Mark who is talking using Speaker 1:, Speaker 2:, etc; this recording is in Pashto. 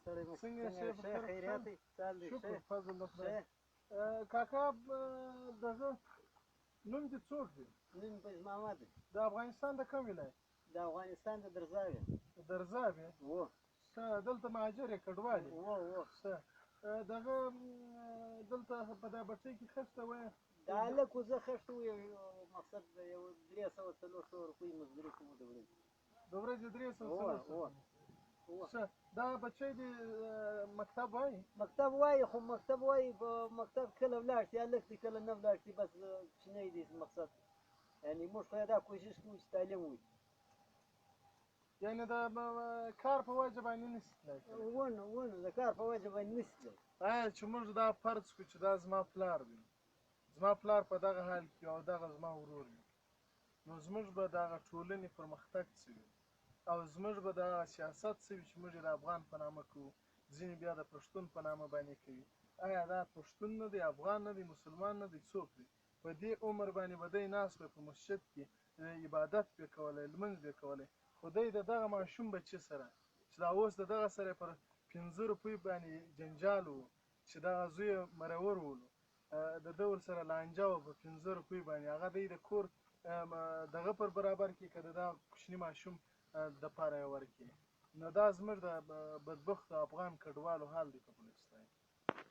Speaker 1: ستړی مه
Speaker 2: څنګه یې؟
Speaker 1: ښه خیریت دی؟ چال دی؟
Speaker 2: شکر فضل د خدای. کاکا، دغه نوم دې څوک دی؟
Speaker 1: نوم فیض محمد دی.
Speaker 2: د افغانستان د کوم ولایت؟
Speaker 1: د افغانستان د درزاب یم.
Speaker 2: درزاب یې؟
Speaker 1: وو.
Speaker 2: ښه، دلته مهاجر یې، کډوال یې؟
Speaker 1: وو وو.
Speaker 2: ښه، دغه دلته په دا بټۍ کې خښته وایه؟
Speaker 1: د هلک زه خښته یو مقصد یو 300 400 روپۍ مزدوري کوو د ورځې.
Speaker 2: د ورځې 300 400؟ ښه، دا بچی دې مکتب وایي؟
Speaker 1: مکتب وایي، خو مکتب وایي، په مکتب کله ولاړ شي هلک دی، کله نه ولاړ شي، بس کوچنی دی. مقصد یعنې موږ خو دا کوشش کوو چې تعلیم وکړي.
Speaker 2: یعنې د کار په وجه باندې نه شي تلای؟
Speaker 1: ونه ونه، د کار په وجه باندې نه شي تلای.
Speaker 2: آیا چې موږ دا فرض کړو چې دا زما پلار دی، زما پلار په دغه حال کې او دغه زما ورور وي، نو زموږ به دغه ټولنې پرمختګ څه وي او زموږ به دغه سیاست څه وي چې موږ یې د افغان په نامه کوو، ځینې بیا د پښتون په نامه باندې کوي؟ آیا دا پښتون نه دی، افغان نه دی، مسلمان نه دی، څوک دی؟ په دې عمر باندې به دی ناست وی په مسجد کې، عبادت به کولی، لمونځ به کولی، خو دی د دغه ماشوم بچي سره چې دا اوس د دغه سره پر 5 روپۍ باندې جنجال و چې دغه زوی یې مرور ولو، د ده ورسره لانجه وه په 5 روپۍ باندې، هغه دی د کور دغه پر برابر کې که د دغه کوچني ماشوم دپاره یې ورکړي. نو دا زموږ د بدبختو افغان کډوالو حال دی په بلوچستان.